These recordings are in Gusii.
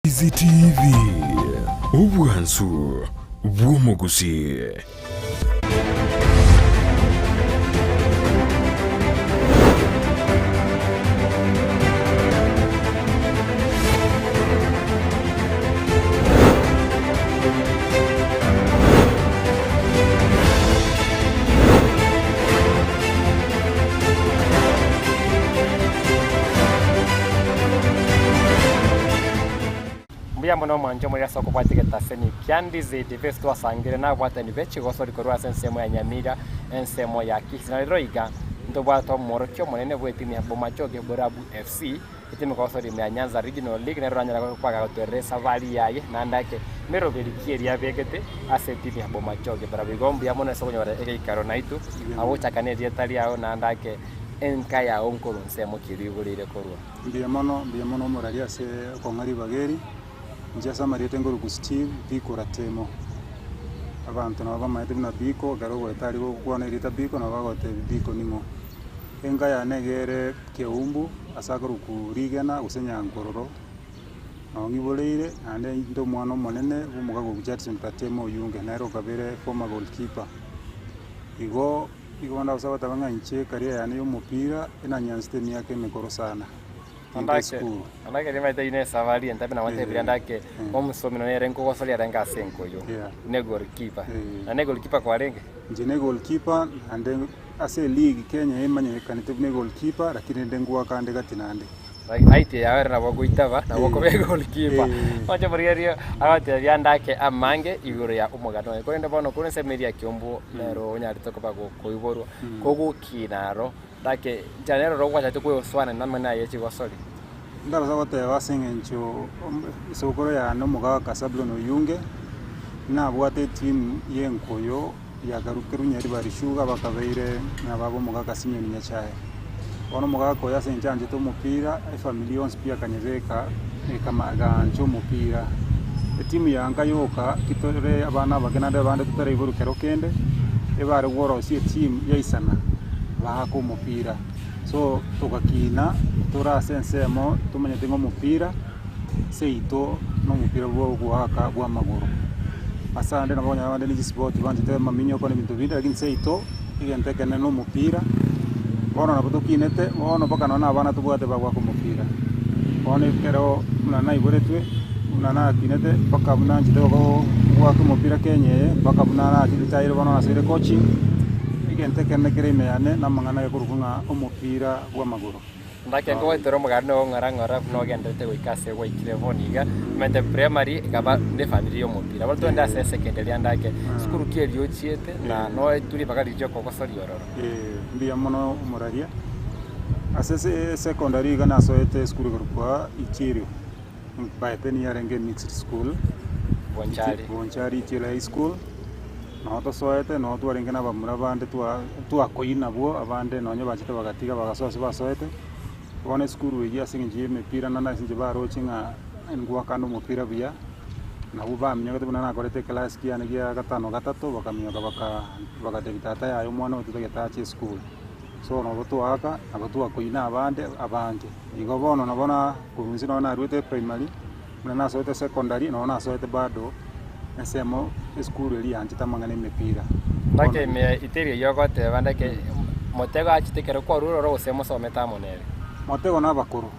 Easy TV, obwansu bw'omogusii. Mbuya mono omwancho omorero ase okobwatia egetaseni kia Ndizi TV twasangire nabwatani be chigosori korwa ase ensemo ya Nyamira, ensemo ya Kisii. Na rero iga ntobwate omworokia omonene bw'etimu ya Bomachoge Borabu FC, etimu ekogosori ime ya Nyanza Regional League nero oranyare koba gotwerera esabari yaye naende ake meroberi ki eria abegete ase etimu ya Bomachoge Borabu. Igo mbuya mono ase okonyora egeikaro naitwe, agochaka na erieta riao naende ake enka yao nkorwa ensemo ki rigoreire korwa. Mbuya mono, mbuya mono omorari ase okong'a ribaga eri, inche ase amarieta nkorokwa Steve Biko Ratemo. Abanto nabo bamaete buna Biko, ekero ogoeta aria gokwana erieta Biko nabo bagotebia Biko ning'o. Enka yane iga ere Keumbu ase akorokwa Rigena gose Nyankororo, nabo ng'iboreire naende inde omwana omonene bwa omogaka o Judson Ratemo Oyunge, nere okabere former goalkeeper. Igo. Igo bono ndagosaba goteba ng'a inche ecareer yane y'omopira enanyansete emiaka emekoro sana, tinde esukuru. Andake rimaete ine esabari entambe nagotebirie andake omosomi nonya ere nkogosoria arenge ase enkoyo Yeah. ne goalkeeper. Eh. Na ne goalkeeper kwarenge? Inche ne goalkeeper naende ase eleague Kenya emanyerekanete buna egoalkeeper lakini rende ngoaka ande gati naende. Height yao ere nabo ogoitaba, nabo okoba egoalkeeper. Eh. Oche morigererie agotebia ande ake amange igoro ya omogano oye. Korende bono korwa ensemo eria ya Kiambu nero onyarete koba gokoiborwa, kogokina aro, ndake inchera nere oro gwachete koesoana namang'ana aye chigosori. Ndabasa goteba ase eng'encho esokoro yane omogaka Zabulon Oyunge, nabwate etimu ya enkoyo yakarukerwe Nyaribari Sugar bakabeire nababa omogaka Simeon Nyachae. Bono omogaka oyo ase eng'encho anchete omopira, efamiri yonsi pi akanyebeka ekama egaancha omopira. Etimu ya nka yoka ki tore abana abake naende abande totaraiborwa kero kende, ebare gworosia etimu yaisana baaka omopira. So togakina tore ase ensemo tomanyete ng'a omopira. Seito nomopira bwa ogoaka bw'amagoro. Ase ande nabo okonyora abande ne chisipoti banchete amaminyoko na ebinto binde lakini seito egento ekenene na omopira, bono nabo tokinete bono mpaka nonye na abana tobwate bagoaka omopira. Bono ekero buna naiboretwe, buna nakinete mpaka buna nanchete gokoo goaka omopira Kenya eye, mpaka buna nachi retire bono nasoire coaching, egento ekenene kere ime yane na amang'ana akorokwa ng'a omopira bw'amagoro. Ndake nkogoetera omoganda oo ng'ora ng'ora buna ogenderete goika ase gwaikire bono iga, omanyete primary ekaba ne efamiri ya omopira, bono togende ase esecondary ande ake, sukuru ki eria ochiete na noetwe ribaga riria riokogosoria ororo? Mbuya mono omoraria, ase ase esecondary iga nasoete esukuru ekorokwa Ichirio, by then yarenge emixed school, Bonchari. Bonchari Ichirio High School, noo tosoete noo twarenge na abamura bande twa twakoyia nabwo abande nonye bachete bagatiga bagasoa ase basoete, bono esukuru eyio ase eng'encho ya emepira naende ase eng'encho baroche ng'a ngoakande omopira buya, nabwo baminyokete buna nakorete eclass kiane gia gatano gatato bakaminyoka baka bagatebia tata yaya omwana oyo totagete ache esukuru. So nabo twaaka, nabo twakoyia na abande abange. Igo bono nabo na korwa inse nonye naruete eprimary. Buna nasoete secondary, nabo nasoete bado ensemo esukuru eria yanchete amang'ana emepira. Ndake ime iteri eyio ogoteba ndake motego achete ekero kwarure ororo gose mosomete amo nere. Motego na abakoro,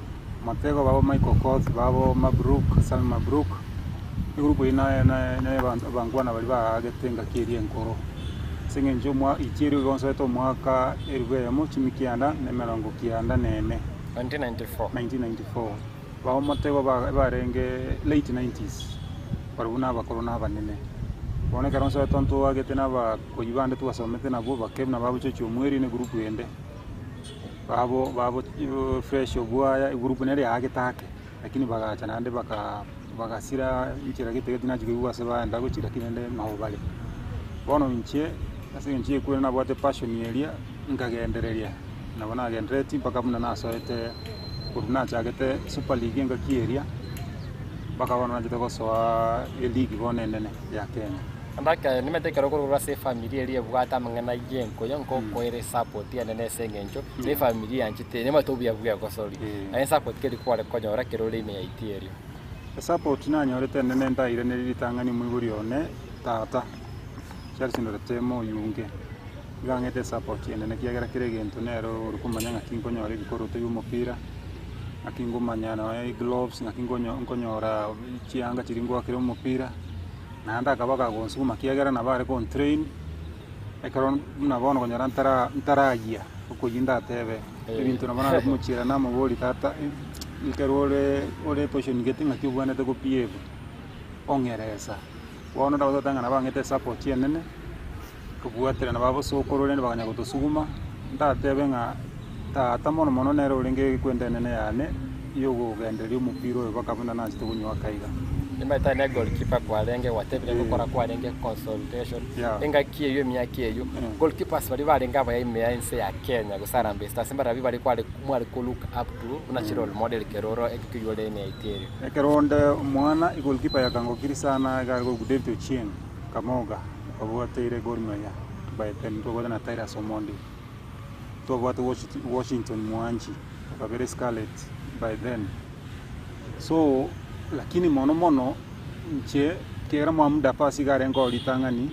Motego babo Michael Okoth, babo Mabruk, Sami Mabruk, egroup eyio na na na abanto abankwana baria baagete engaki eria enkoro. Ase eng'encho omwa ichia eria igo nsoete omwaka elifu eyemo chimi kianda na emerongo kianda na ene. 1994. 1994. Baomotego barenge late nineties, barabwo nabakoro na abanene. Bono ekero nsoete ntwagete na abakoyi bande twasomete nabwo bake buna bagochochia omweri na egroup ende, babo babo fresh obwaya egroup nere yaagete ake, lakini bagacha naende baka bagasira enchera gete gete nachia koigwa ase baenda gochia lakini rende nabo bare. Bono inche ase eng'encho ya ekwere nabwate passion eria, nkagendereria. Nabo nagenderereti mpaka buna nasoete korwa nachagete super league engaki eria, mpaka bono nachete gosoa eleague bono enene ya Kenya. Ndake nimanyete ekero okorwa ase efamiri eria ebwate amang'ana ya enkoyo nkokoera esapoti enene ase eng'encho na efamiri yanchete nimanyete obuya bwegosori. Naende esapoti keri kware konyora ekero ore ime ya itieri. Esupport nanyorete enene ndairaneri ritang'ani omoibori one tata, Charles Ratemo Oyunge, iga ang'ete esupport enene ekiagera kera egento nere ore komanya ng'aki nkonyora ebikoroto bia omopira, ng'aki nkomanya nonya egloves, ng'aki nkonyo nkonyora chianga chiria ngoakera omopira, naende akaba kagonsuguma ekiagera nabo are gontrain. Ekero buna bono konyora ntara ntarayia okoyia ndatebe, ebinto nabo nare komochiera namoboria tata ekero ore ore portion gete ng'aki obwenerete go behave, ong'eresa. Bono ndagoteba ng'a nabo ang'ete esupport enene, kobwaterana babosokoro rende bakanya gotosuguma, ndatebe ng'a tata mono mono nere orenge ekwenda enene yane. y'ogogendereria omopira oyo mpaka buna nachete konywaka iga. Nimanyete aye ne goalkeeper kwarenge gwatebire gokora kwarenge consultation Yeah. engaki eywo emiaka eywo goalkeepers baria barenge abaya ime ya ense ya Kenya gose Harambee Stars mbarabwo bare kware mware ko look up to buna chi role model kero oro ekero oywo ore ime ya Itieri. Ekero onde omwana egoalkeeper yakangokiri sana iga are korokwa David Ochieng Kamoga obwateire Gor Mahia by then ntwabwate na Tyrus Omondi. Ntwabwate Washington Mwanchi. Okabere Scarlet by then. So lakini mono mono inche ekiagera mwamuda pasi iga arenge oo ritang'ani,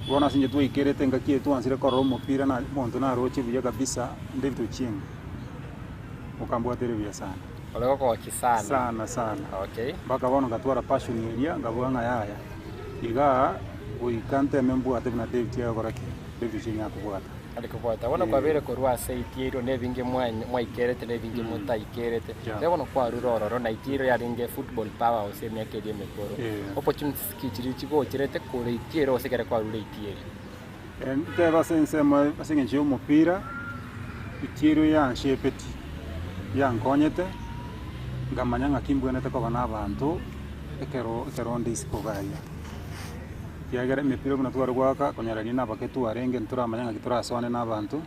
bono ase inche twaikerete engaki eye twansire korora omopira na omonto naroche buya kabisa David Ochieng, okambwateire buya sana. Ore gokogokia sana. Sana sana. Okay. Mpaka bono ngatwara passion eria nkaboa ng'a yaya, igaa goika nteme mbwate buna David agokora ki? David Ochieng akobwata. Are kobwata. Bono kwabeire korwa ase itiiro na ebinge mwaikerete na ebinge motaikerete. Riria bono kwarure ororo na itiiro yarenge football power gose emiaka eria emekoro. Opportunities ki chiria chigocherete kore itiiro gose ekero kwarure itiiro? Ntebe ase ensemo ase eng'encho ya omopira, itiiro yanshepeti, yankonyete, nkamanya ng'aki mbwenerete koba na abanto ekero ekero nde isiko iga aria. Ekiagera emepira buna tware goaka konyora riria nabake twarenge ntoramanya ng'aki torasoane na abanto,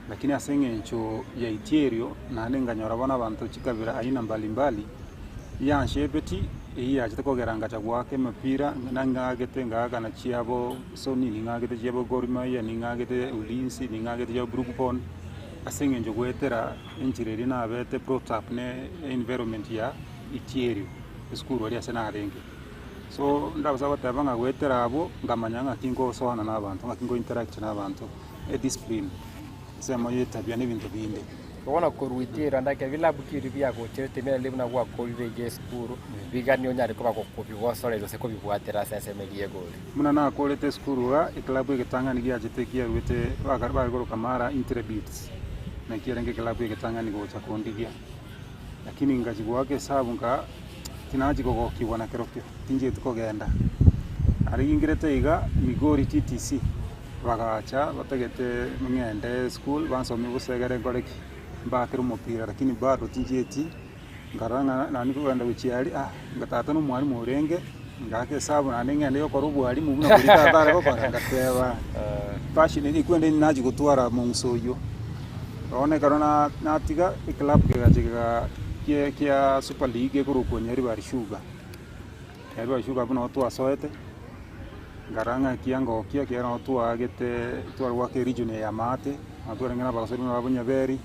lakini ase eng'encho yaitio erio, naende nkanyora bono abanto chikabira aina mbalimbali, yanshepeti, eyio yachete kogera ngacha goaka emepira, na ng'agete ngaakana chiabo Sony, ning'agete chiabo Gor Mahia, ning'agete Ulinzi, ning'agete chiabo Brooke Bond, ase eng'encho goetera enchera eria nabete brought up ne environment ya Itierio, esukuru aria ase narenge. So ndabasa goteba ng'a goetera abwo, nkamanya ng'aki ngosoana na abanto, ng'aki ngo interact na abanto, ediscipline, ensemo ya etabia na ebinto binde. Bono korwa itiiro ande ekero bilabu ki erio biagocherete emerende buna gwakorire iga esukuru, bigani onyare koba gokobigosora gose kobibwatera ase ensemo eria y'egori. Buna nakorete esukuru iga, eklabu egetang'ani giachete kiaruete baka bare koroka Mara Intrepids, naki yarenge eklabu egetang'ani gocha kondigia. Lakini ngachia goaka esabu nka Tinachia kogokigwa na kerokio, tinchieti kogenda. Aria ginkerete iga, Migori TTC, bagacha batagete ng'ende school bansomie bosa egere nkore ki? Mbakere omopira lakini bado tinchieti, nkarora ng'a naende kogenda gochia aria ah, nga tata na omwalimu orenge, ngaaka esabu naende ng'ende gokora obwalimu buna boria tata are gokora, ngateba passion eye ekwende nachia gotwara mong'uso oywo. Bono ekero na natiga eclub kegacha kega kie kia super league ekorokwa Nyaribari Sugar, Nyaribari Sugar abwo nabo twasoete, nkarora ng'a ekiangokia ekiagera nabo twaagete tware goaka eregion eye ya maate, nabo twarenge na abasori buna babo Nyaberi,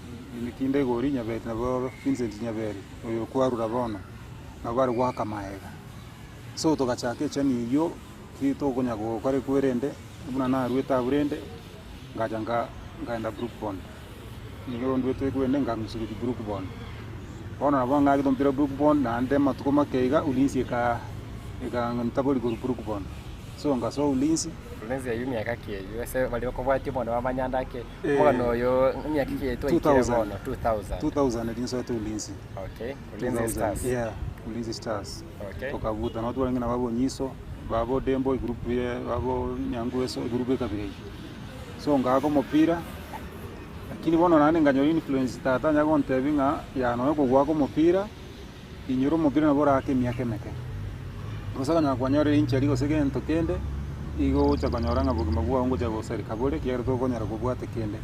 kinde igori Nyaberi nabo Vincent Nyaberi, oyo okwarura bono, nabo bare goaka maega. So togachaka echani eywo, ki tokonya gokora ekwerende, buna naruete abwo rende. Ngacha nka nkaenda Brook Pond, nigo ndwete kwende nkang'usa gochia Brook Pond. Bono nabo ng'akete omopira Brook Pond naende amatuko make iga Ulinzi eka ekantabori korwa Brook Pond. So ngasoa Ulinzi. Ulinzi eywo emiaka ki eywo ase baria bakobwatia bono bamanye ande ake omogano oyo emiaka ki eye twaikire 2000. bono 2000. 2000 erio nsoete Ulinzi. Okay, Ulinzi Stars. Yeah, Ulinzi Stars. Okay. Tokabuta nabo twarenge nabo abonyiso. Baba Odembo egroup ye baba Nyangweso egroup ekabira eyio. So ngaaka omopira, lakini bono naende nkanyora influence tata anya gontebia ng'a yaa nonya kogoaka omopira, inyora omopira nabo orake emiaka emeke. Gose okonyora kwanyorire injury gose gento kende, igo ogocha konyora ng'a bogima bwao ngocha gosareka bore ekiagera tokonyara kobwata kende.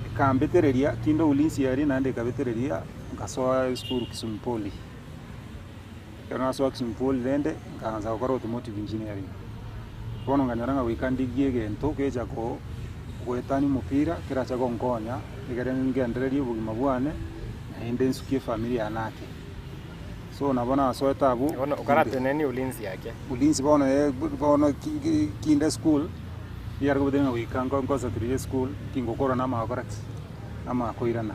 Ekambetereria kinde ulinzi aria naende ekabetereria nkasoa esukuru Kisumu Poly. Ekero nasoa Kisumu Poly rende, nkaansa gokora automotive engineering. Bono nkanyora ng'a goika ndigie egento gecha ko goetania omopira, kerache gonkonya, egere ngendererie obogima bwane, naende nsukie efamiri yane ake. So nabo nasoete abwo. Bono okaratenenie ulinzi ake. Ulinzi bono eh bono ki- ki- kinde school, yare kobete ng'a goika nko nconcentrate eschool, tingokora na amagokora ki? Amakoirana.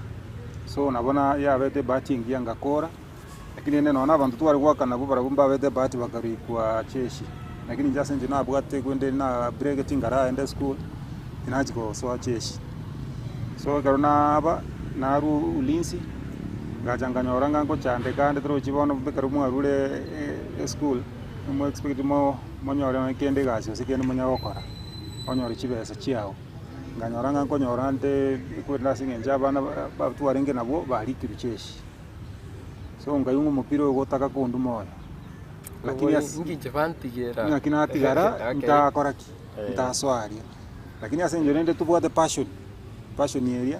So nabo na yabete ebahati engiya ngakora, lakini rende nonye na abanto tware goaka nabwo barabwo mbabete ebahati bakarikwa jeshi. Lakini inche ase inche nabwate kwende na breaketi nkaraenda eschool, tinachia gosoa jeshi. So ekero naaba, narwa ulinzi, ngacha nkanyora ng'a ngochandeka ande torochi bono ekero mwarure eschool, mo expect mo monyore nonye kende egasi gose kende monya gokora, onyore chibesa chiago. Nkanyora ng'a nkonyora nde korende ase eng'encho abana ba twarenge nabwo barikirwe jeshi. So nkaigwa ng'a omopira oyo gotaka konduma oyo, lakini ase Inki bantigera? ng'aki natigara Okay. ntakora ki? Eh. Ntasoa aria. Lakini ase eng'encho rende tobwate passion, passion eria,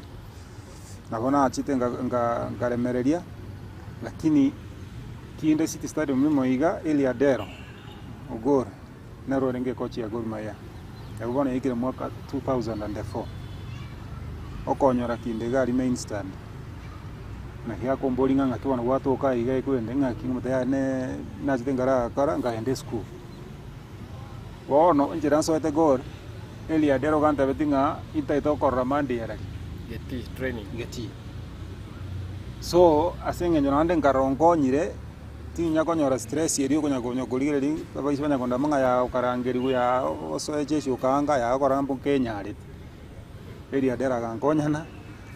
nabo nachete nka- nka- nkaremereria, lakini kinde city stadium ime iga, Eliadero Ogor nere orenge ecoach ya Gor Mahia, abwo bono yaikire mwaka 2004, okonyora kinde iga aria main stand, naki akomboria ng'a ng'aki bono gwatoka iga ekwende ng'aki ng'omotebi yaya ne nachete nkarakora nkaenda esukuru. Bono inche nasoete Gor, Eliadero ogantebetie ng'a intagete gokorora Monday arari. Getii training. Getii. So ase eng'encho naende nkarora onkonyire, tinya konyora stress eria okonya konya korigereria abaisia banya kondama ng'a yaa okarangerigwa yaa osoe jeshi okaanga yaa okora mbo nkenyarete. Eliadero agankonyana,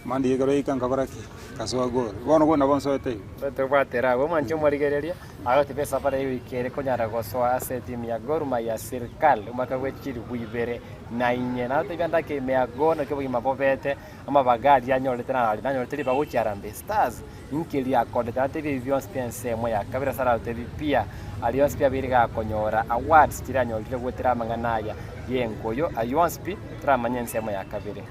Monday ekero yaika nkakora ki? Nkasoa Gor. Bono bono nabo nsoete igo. Tobwatera abwo mwanche omorigereria. Agotiba esafari y'ewiki ere konyara gosoa ase etimu ya Gor Mahia Sirkal omwaka bwe chilifu ibere na inye. Natotebia ndake ime ya Gor naki obogima bobete, amabaga aria anyorete na aria nanyorete ribaga gochia Harambee Stars inki riakorete. Natotebia ebi bionsi pi ensemo ya kabere ase aratotebie pia aria onsi pi abeire gakonyora awards chiria anyorire goetera amang'ana aya y'enkoyo ayio onsi pi toramanye ensemo ya kabere.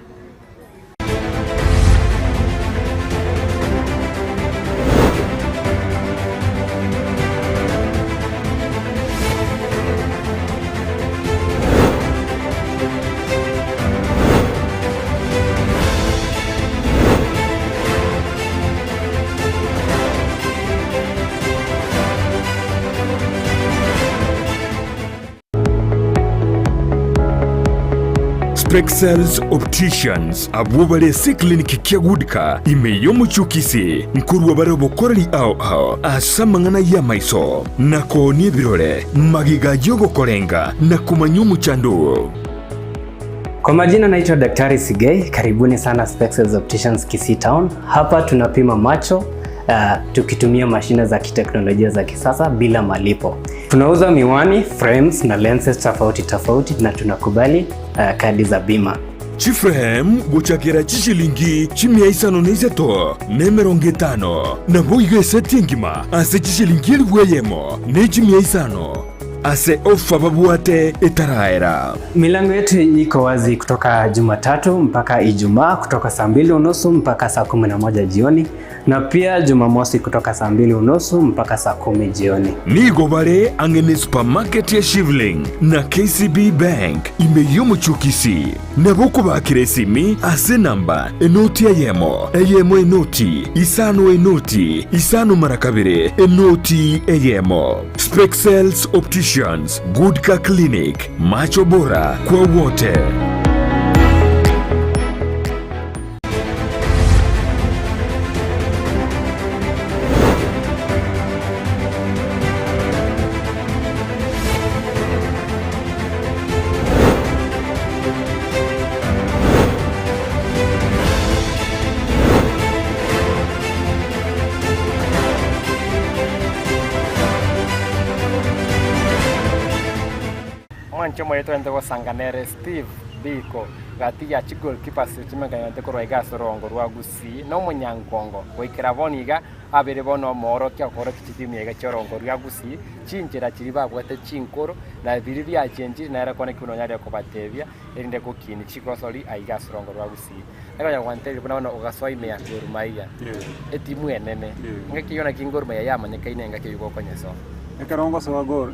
Spexels Opticians abwo bare ase eclinic kia Goodcar ime y'omochie o Kisii nkorua bare obokoreri ao ao ase amang'ana y'amaiso na koonia ebirore magega y'ogokorenga na komanya omochando oo. Kwa majina naitwa Daktari Sigei, karibuni sana Spexels Opticians Kisii Town. Hapa tunapima macho tukitumia mashine za kiteknolojia za kisasa bila malipo. Tunauza miwani, frames na lenses tofauti tofauti na tunakubali kadi za bima. Chiframe gochakera chishilingi chimia isano na isato na emerongo etano, naboigo eseti engima ase chishilingi elifu eyemo ne chimia isano. Ase ofa babwate etaraera. Milango yetu iko wazi kutoka Jumatatu mpaka Ijumaa kutoka saa mbili unusu mpaka saa 11 jioni na pia Jumamosi kutoka saa mbili unusu mpaka saa 10 jioni. Nigo bare ang'e ne supermarket ya Shivling na KCB Bank ime y'omochie o Kisii. Nabo okobakera esimi ase enamba enoti eyemo, eyemo enoti, isano enoti, isano mara kabere, enoti eyemo. Spexels Opticians, Good Car Clinic, macho bora kwa wote. Omwancho omoyio togente gosanga nere Steve Biko gati ya chigoalkeepers chimenkanete korwa iga ase orongo rwa Gusii na omonyankongo goikera bono iga abeire bono omoorokia okorokia chitimu iga chi'orongo rwa Gusii chinchera chiria babwate chinkoro na biria biachenchire nere kone ki buna onyarire kobatebia erinde gokinia chigosori aiga ase orongo rwa Gusii. Ekero onya gwantebirie buna bono ogasoa ime ya Gor Mahia etimu enene ngaki eyio naki Gor Mahia yamanyekaine engaki eyio gokonyesoa. Ekero ngosoa Gor,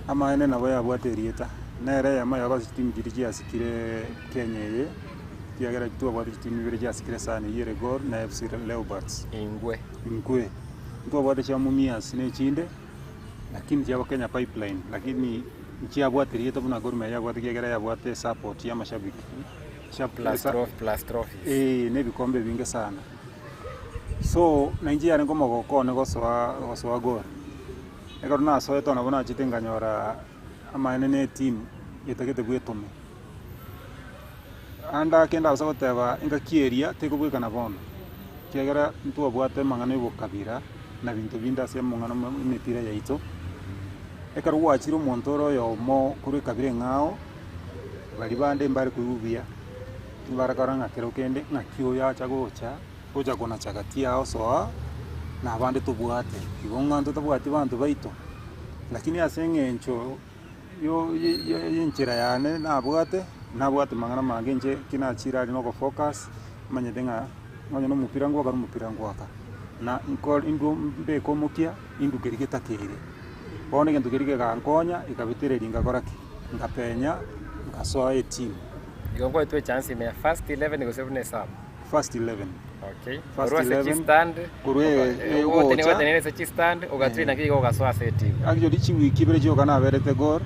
amaene nabo yabwate erieta, nere eyemo yabo ase chitimu chiria chiasikire Kenya eye, ekiagera twabwate chitimu ibere chiasikire sana eyio ere Gor na AFC Leopards. Ingwe. Inkwe. Ntwabwate chia Mumias na echinde, lakini chiabo Kenya Pipeline, lakini nchiabwate rieta buna Gor Mahia yabwate ekiagera yabwate esupport ya amashabiki. Plus trophy, plus trophies. Eeh na ebikombe ebinge sana. So, na inche yarenge omogoko one gosoa gosoa Gor. Ekero nasoete nabo nachete nkanyora amaene na etimu etagete bwetome. Ande ake ndagose goteba engaki eria tekobwekana bono, ekiagera ntwabwate amang'ana ya obokabira na binto binde ase amang'ana amo emepira yaito. Ekero gwachire omonto ore oyomo korwa ekabira eng'ao, baria bande mbare koigwa buya, mbarekora ng'a kero kende ng'aki oyo acha gocha, gocha konacha gati yao osoa, na abande tobwate. Igo ng'a ntotabwati banto baito, lakini ase eng'encho. Enchera yane nabwate, nabwate amang'ana amange inche eki nachire aria na ogofocus, manyete ng'a nonye na omopira ngoaka na omopira ngoaka, na nkore indwe mbeke omokia, indwe keria getakeire. Bono egento keria kegankonya, ekabetereria ngakora ki? Ngapenya, ngasoa etimu. Igo nkoetwe echance ime ya first 11 gose buna esabu? First 11. Okay. First Korwa ase 11, chistand, korwa e- e- ogotenena gocha. otenena ase chistand, ogatrain naki igo ogasoa ase etimu. Actually chiwiki ibere chioka naberete Gor,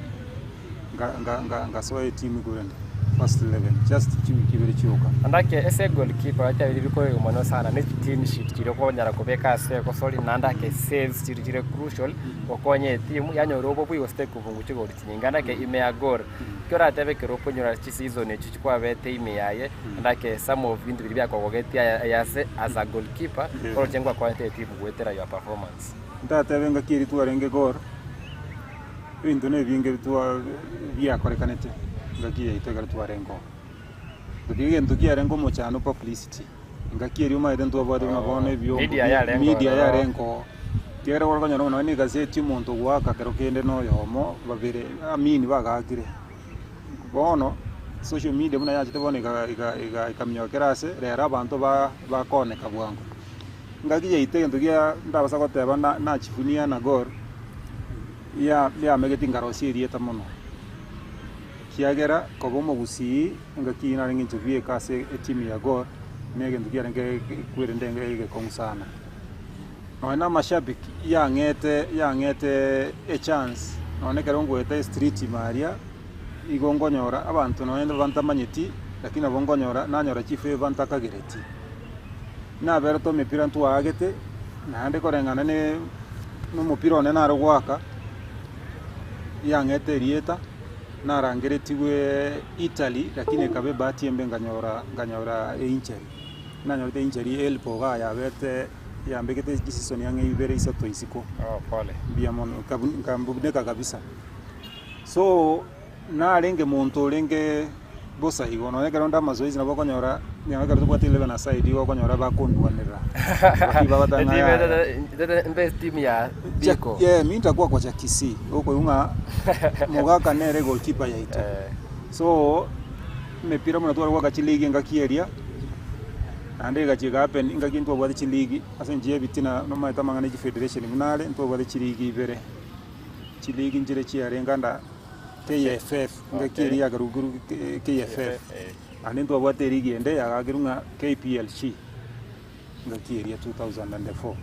nga- nga- nga- ngasoa etimu korende first 11, just chiwiki ibere chioka. Naende ake ase egoalkeeper gachia bikoigwa mono sana ne clean sheet chiria okonyara kobeka ase egosori naende ake saves chiria chire crucial gokonya etimu yanyora obobui gose tekobungwa chigori chinyinge. Naende ake ime ya goal, Ekio oratebe ekero okonyora chiseason echio chikwabete ime yaye, naende ake some of binto biria biakogogetie aya aya ase as a goalkeeper, Yeah. oroche ngwakonyete etimu goetera your performance. Ntatebe ngaki eria twarenge gor, ebinto na ebinge bitwa biakorekanete ngaki yaito ekero twarenge oo. But egento kiarenge omochando publicity, ngaki eria omanyete ntwabwate buna bono ebiombo Media yarenge media ororo. yarenge oo. Ekiagera ekero okonyora buna nonye na egaseti omonto ogoaka kero kende na oyomo, babere, amini bagaakire. Bono, social media buna yachete bono ega ega ega ekaminyoka kera ase, rero abanto ba bakooneka bwango. Ngaki yaito egento gia ndabasa goteba na nachifunia na Gor, ya yamegeti nkarosia erieta mono, ekiagera koba omogusii engaki eyio narenge inche bieka ase etimu ya Gor, na egento kiarenge kwerende egekong'u sana. Nonya na amashabiki yang'ete yang'ete echance nonya ekero ngoeta estreet ime aria, igo nkonyora abanto nonya bantamanyeti, lakini nabo nkonyora nanyora chifavour ntakagereti. Naberete emepira ntwaagete, naende koreng'ana ne na omopira one nare goaka, yang'ete erieta, narangeretigwe Italy lakini ekaba ebahati embe nkanyora nkanyora einjury. Nanyorete injury elbow igaa yabete yambegete chisisoni ang'e ibere isato isiko. Oh, pole. Mbuya mono, nkabu- nkambuneka kabisa. So, narenge monto orenge bosa igo, nonya ekero nde amazoezi nabo okonyora, nonya ekero tobwate 11 aside igo okonyora bakondwanerera. Lakini bagoteba ng'a yaya. Mbe etimu ya Cha- Biko. yeah, mi ntakuwa kocha Kisii, okoigwa ng'a mogaka nere goalkeeper yaito. Eh. So, Emepira buna tware goaka chiligi engaki eria, naende egachia ega happen engaki ntwabwate chiligi ase enchera ya ebitina nomanyete amang'ana ya chifederation buna are, ntwabwate chiligi ibere, chiligi nchire chiarenge under KFF, engaki eria yakarugirwe KFF, naende ntwabwate eligi ende yagakerwa ng'a KPLC, engaki eria 2004.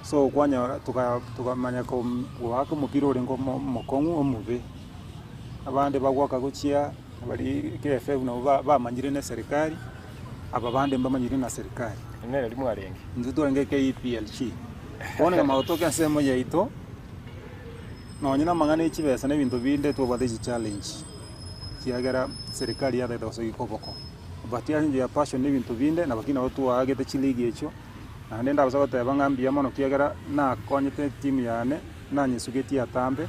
So kwanyora toka tokamanya kom goaka omopira orenge omo omokong'u omobe, abande bagoaka gochia. Baria KFF nabo bamanyire na eserikari, aba bande mbamanyire na serikari. Inwe riria mwarenge? Intwe twarenge KPLC. Bono ekero magotoka ensemo yaito, nonye na amang'ana ya chibesa na ebinto binde twabwate chichallenge, ekiagera serikari yatagete gosokia koboko. But ase engencho ya passion na ebinto binde, nabo ki nabo twaagete chiligi echio, naende ndabasa goteba ng'a mbuya mono ekiagera nakonyete etimu yane. Nanyesugetie atambe,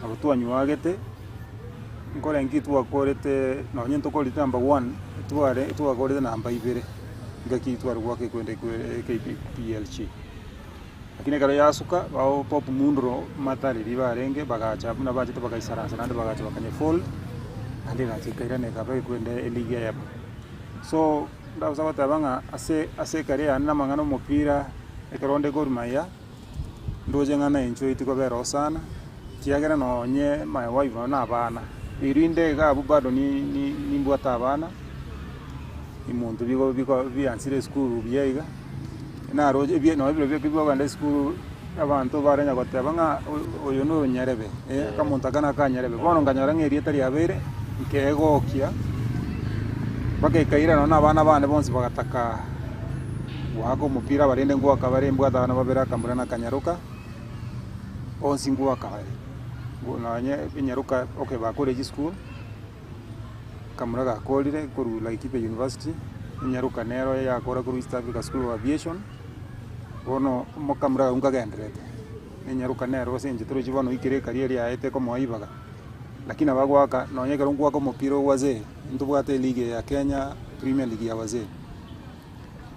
nabo twanywagete, nkore nki twakorete nonye ntokorete number one, tware twakorete namba ibere, engaki tware goaka ekwende kwe KPLC. Lakini ekero yasuka, bao Pope Mundro matariri barenge, bagacha buna bachete bagaisaransa naende bagacha bakanyefold, naende egacha ekairana ekaba ekwende eligi eyemo. So, ndabasa goteba ng'a ase ase ecareer yane na amang'ana ya omopira, ekero onde Gor Mahia. Ndoche ng'a nainchwe tikobera oo sana, ekiagera nonye my wife nonye na abana, erinde iga abwo bado ni- ni- nimbwate abana, emonto bigo biko biansire esukuru buya iga. Naroche ebie nonye bire bia kogenda esukuru, abanto barenya goteba ng'a oyo na onyarebe, akamonto aka nakanyarebe. Bono nkanyora ng'a erieta riabeire, nkegokia, mpaka ekaira nonye na abana bane bonsi bagataka goaka omopira abarende ngoaka bare mbwate abana babere akamura na akanyaroka, bonsi ngoaka bare. Nonye enyaroka okay bakorire chisukuru. Kamura gakorire korwa Laikipia University, enyaroka nero yakora korwa East Africa School of Aviation, bono omokamura agwo nkagendererete, enyaroka nero ase eng'encho torochi bono oikere ekaria eria yaye tekomoa ribaga, lakini nabo agoaka nonye ekero ngoaka omopira o wazee, ntobwate eleague eye ya Kenya, premier league ya wazee.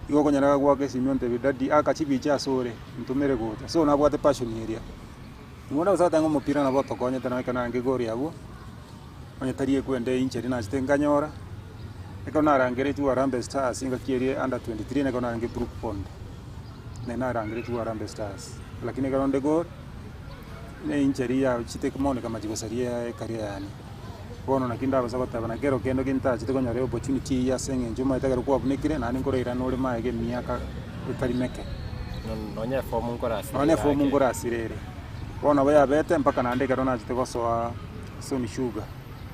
Igo okonyora gagoaka esimi ontebie daddy aka chibicha ase ore, ntomere gocha, so nabwate passion eria. Nigo ndagose goteba ng'a omopira nabo otokonyete nonye ekero narenge igoro abwo. Onye tari ekwende inche riria nachete nkanyora, ekero narangeretigwe Harambee Stars engaki eria under 23 nekero narenge Brook Pond, nari narangeretigwe Harambee Stars, lakini ekero nde gor, ne injury yachete mono ekamachia gosaria ecareer yane. Bono naki ndabasa goteba na kero kende gintachete konyora eopportunity eyio ase eng'encho omanyete ekero kwabunekire naende nkorairane ore magega emiaka etari meke. Nonye efomu nkorasire Nonye efomu nkorasire ere. Bono nabo yabete mpaka naende ekero nachete gosoa. Sony Sugar,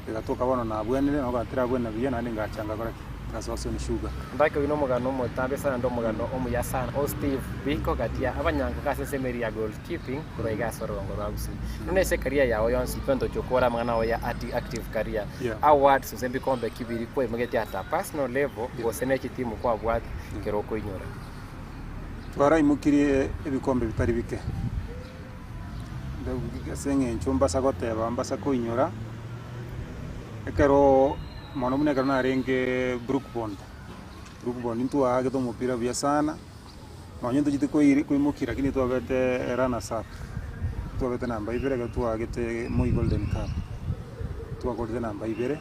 egatoka bono nabwenire, nabo tirabwena buya naende ngacha ngakora ki? Ngasoa Sony Sugar. Mbake oyio nomogano omotambe sana naende omogano omuya sana o Steve Biko gati ya abanyangoka ase ensemo eria ya goalkeeping korwa iga ase orogongo rwa Gusii. Buna ase ecareer yao yonsi pi ontoche okore amang'ana ao ya ati active career, Yeah. awards gose ebikombe ki biria kwaimogetie at a personal level gose ne chitimu kwabwate ekero okoinyora? Twaraimokirie ebikombe bitari bike. Ase eng'encho mbasa goteba mbasa koinyora, ekeroo mono buna ekero narenge Brookbond, Brookbond ntwaagete omopira buya sana, nonye ntochiete koiri koimokia lakini twabete runners up, twabete namba ibere ekero twaagete Moi Golden Cup, twakorete namba ibere,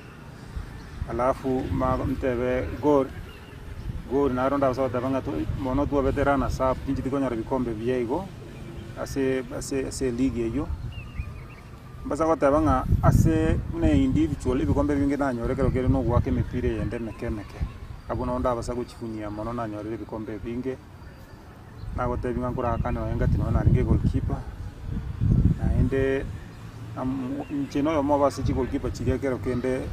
alafu ma ntebe gor. Gori naro ndabasa goteba ng'a mono twabete runners up tincheti konyora bikombe buya igo ase ase ase eligi eyio. Mbasa goteba ng'a ase buna individual ebikombe ebinge nanyore ekero kere na ogoaka emepira eyende emeke emeke, abwo nabo ndabasa gochifunia mono nanyorire ebikombe ebinge, nagotebia ng'a nkorakane nonye ngati nonye narenge egoalkeeper, naende. Inche noyomo obo ase chigoalkeeper chiria ekero kende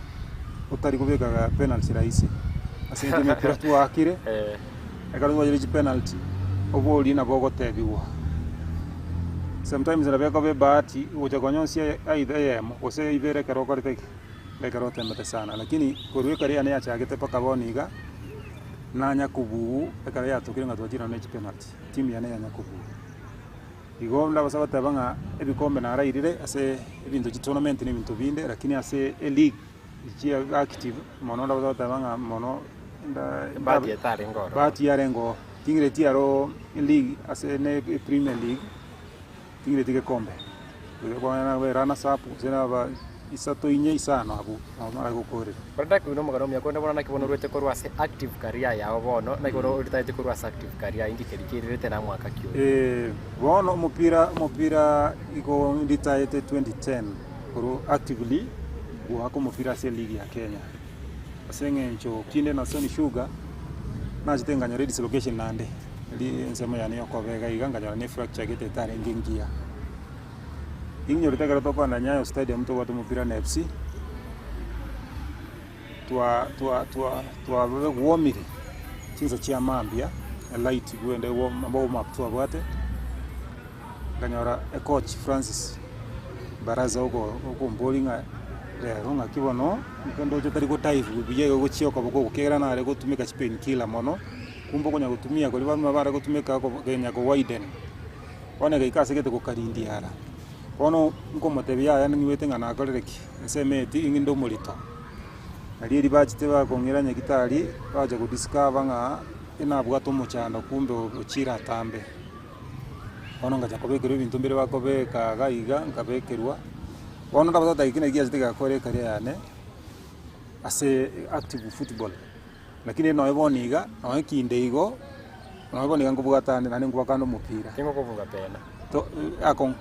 otari kobeka penalty rahisi, ase eng'encho emepira twaakire, ekero twachire chipenalty, oborie nabo ogotebiwa. Sometimes nabo ekoba ebahati gocha konyonsia either eyemo gose ibere ekero okorete ki? Ekero otemete sana. Lakini korwa ekero yane yachagete mpaka bono iga, nanya kobuu ekero yatokire ng'a twachire nonye chipenalty, timu yane yanya kobuu. Igo ndabasa goteba ng'a ebikombe narairire ase ebinto chitournament na ebinto binde, lakini ase eleague chia active mono ndabasa goteba ng'a mono nda Bahati etarenge ororo. bahati yarenge oo, ting'ireti aro eleague ase ne epremier league, ting'ireti gekombe, nabe runners up gose naba isato inye isano abwo nabo mara gokorera. Korende naki buna omogano omuya korende bono naki bono orwete korwa ase active career yao bono, naki bono oritagete korwa ase active career inki keria keirerete na mwaka ki oyo? Bono omopira omopira igo nditayete 2010 korwa actively goaka omopira ase eleague ya Kenya. Ase eng'encho kinde na Sony Sugar, nachete nkanyora edislocation naende, eria ensemo yane ya okobega iga nkanyora ne efracture gete etarenge engiya. Ninyorete ekero tokogenda Nyayo Stadium tobwate omopira na FC, twa twa twa twabegwomire chinsa chia mambia, elight bwende warm warm up twabwate, nkanyora ecoach Francis Baraza oko okomboria ng'a rero ng'aki bono, nka ndoche otari go dive buya iga gochia okoboko oko ekiagera nare gotumeka chipain killer mono, kumbe okonya gotumia koria bamura bare gotumeka okogenya ko widen. Bono egaika ase gete gokarindia ara. Bono nkomotebia yaya ning'igwete ng'a nakorire ki? Ensemo eye ti ng'inde omorito. Nario erio bachete bakong'ira nyagitari, bacha go discover ng'a enabwate omochando kumbe ochire atambe. Bono ngacha kobekerwa ebinto mbire bakobeka iga iga, nkabekerwa, bono ndabasa goteba eki naki giachete gegakora ecareer yane, ase active football. Lakini nonya bono iga, nonya kinde igo, nonya bono iga nkobwata ande naende nkobaka ande omopira. Ting'o kobunga pena. To akong'u,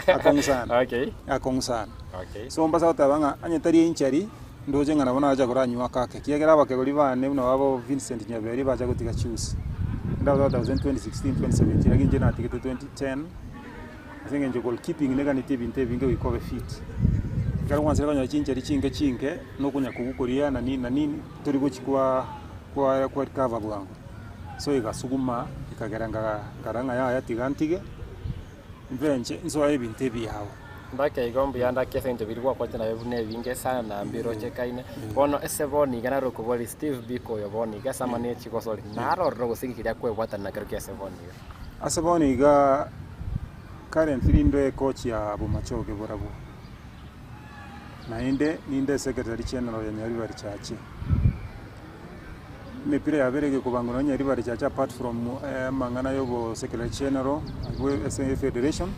akong'u sana, Okay. akong'u sana. Okay. So mbasa goteba ng'a onye tari einchari, ndoche ng'a nabo nacha koranywa ake ake, ekiagera abakegori bane buna babo Vincent Nyaberi bacha gotiga chusi. Ndagoteba 2016, 2017 lakini inche natigete 2010 ase eng'encho goalkeeping neganetie ebinto ebinge goika obe fit. Ekero gwansire konyora chinchari chinke chinke, na okonya kogukoria na nini na nini, tori gochi kwa kwa kwa recover bwango. So egasuguma ekagera nka nkarora ng'a yaya tiga ntige, mbe inche nsoe ebinto ebiao. Ndake igo mbuya ndake ase eng'encho biria gwakwete nabio buna ebinge sana na mbirochekaine. Bono ase bono iga naro okoboria Steve Biko oyo bono iga ase amang'ana ye chigosori, narorire gose ng'iki keria akwebwatana nakero kia ase bono iga. Ase bono iga currently ninde coach ya Bomachoge Borabu, naende ninde secretary general ya Nyaribari Church. Emepira yabere egekobangwa nonya Nyaribari Church apart from amang'ana ya obo secretary general abwo ase efederation,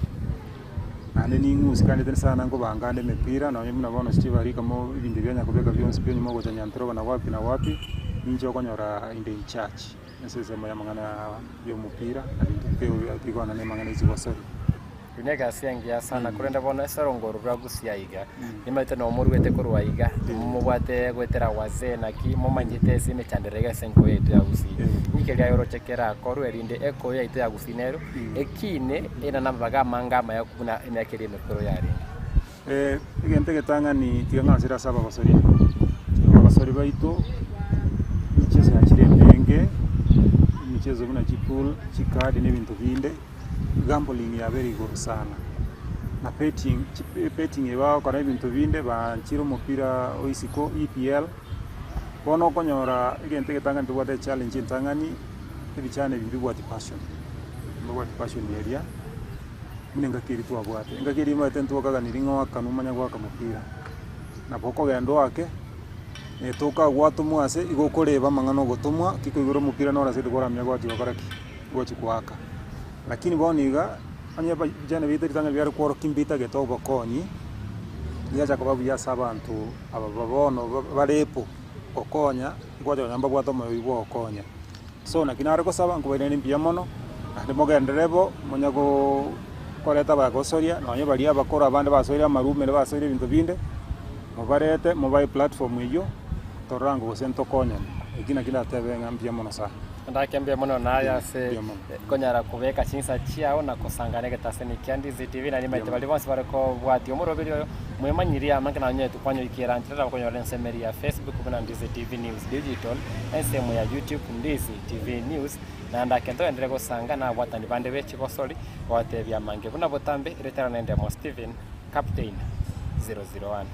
naende ning'usikanete sana nkobanga ande emepira nonye buna bono Steve Arika mo ebinto bia nyakobeka bionsi pi onyuma ogocha Nyantroba na wapi na wapi, ninche okonyora inde in charge ase ensemo ya amang'ana ya omopira na binto bikogenda na amang'ana ya chigosori. Eyio negasi engiya sana, korende bono ase orongoro rwa Gusii aiga, nimanyete noo moruete korwa aiga, mobwate goetera wazee naki momanyete ase emechandero iga ase enkoyo yaito ya Gusii. Ninki keria aye oroche kerakorwe erinde ekoyo yaito ya Gusii nero ekine ere namabaga amange amaya buna emiaka eria emekoro yarenge. Egento egetang'ani tiga ng'asere ase abagosori, abagosori baito emicheso yachire emenge, emicheso buna chipool, chikadi na ebinto binde. Gambling yabeire igoro sana, na betting, betting eye bagokora ebinto binde baanchire omopira o isiko EPL, bono okonyora egento egetang'ani tobwate echallenge entang'ani, ebichana ebi mbibwati passion, mbibwati passion eria, buna engaki eria twabwate. Engaki eria omanyete ntwakaganirie ng'a oakanwe omanye goaka omopira, nabo okogenda oake, toka gwatomwa ase, igo okoreba amang'ana ogotomwa, tikoigora omopira nore ase rituko oramanye goachia gokora ki. gochia goaka. Lakini bono iga, onye vijana baito ritang'ani biare kworokia mbitagete obokonyi, riacha koba buya ase abanto aba ba bono barepo gokonya, ngocha konya mbabwate omoyo oywo bwa ogokonya. So naki nare gosaba nkobairaneria mbuya mono, naende mogenderere bo, monya go koreta abagosoria nonye baria abakoro abande basoire amarumere basoire ebinto binde, mobarete mobae eplatform eywo, torore ango gose ntokonyane. Eki naki ndatebe ng'a mbuya mono sana. Ndake mbuya mono naye ase konyara kobeka chinsa chiao na kosangana egetaseni kia Ndizi TV na nimaete baria bonsi bare kobwatia omoroberi oyo mwemanyirie amange nanyete kwanyoikera nchera nabo okonyora ensemo eria ya Facebook buna Ndizi TV News Digital, ensemo ya YouTube Ndizi TV News, na ndake ntogenderere gosanga na abwatani bande be chigosori gotebia amange buna botambe eretera nendemo Stephen Captain 001.